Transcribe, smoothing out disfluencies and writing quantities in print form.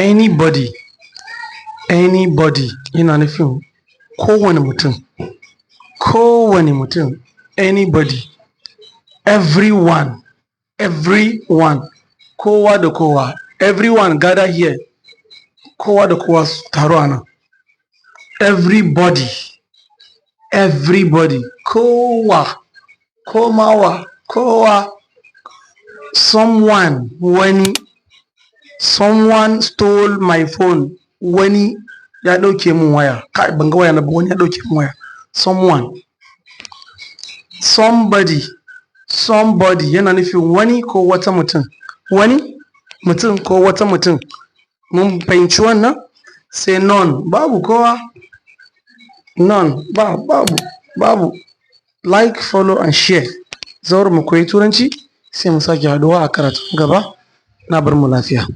Anybody, anybody yana nufin kowane mutum, kowane mutum, anybody. Everyone, everyone, kowa da kowa. Everyone gather here, kowa da kowa su taru a nan. Everybody, everybody, kowa, komawa, kowa. Someone, wani. Someone stole my phone, wani ya ɗauke min waya. Kai, ban ga wayana ba, wani ya ɗauke min waya. Someone. Somebody, somebody yana nufin wani ko wata mutum, wani mutum ko wata mutum. Mun fahimci wannan? Sai none, babu kowa. None, ba, babu, babu. Like, follow and share. Zauren Mu Koyi Turanci, sai mu sake haɗuwa a karatun gaba. Na bar mu lafiya.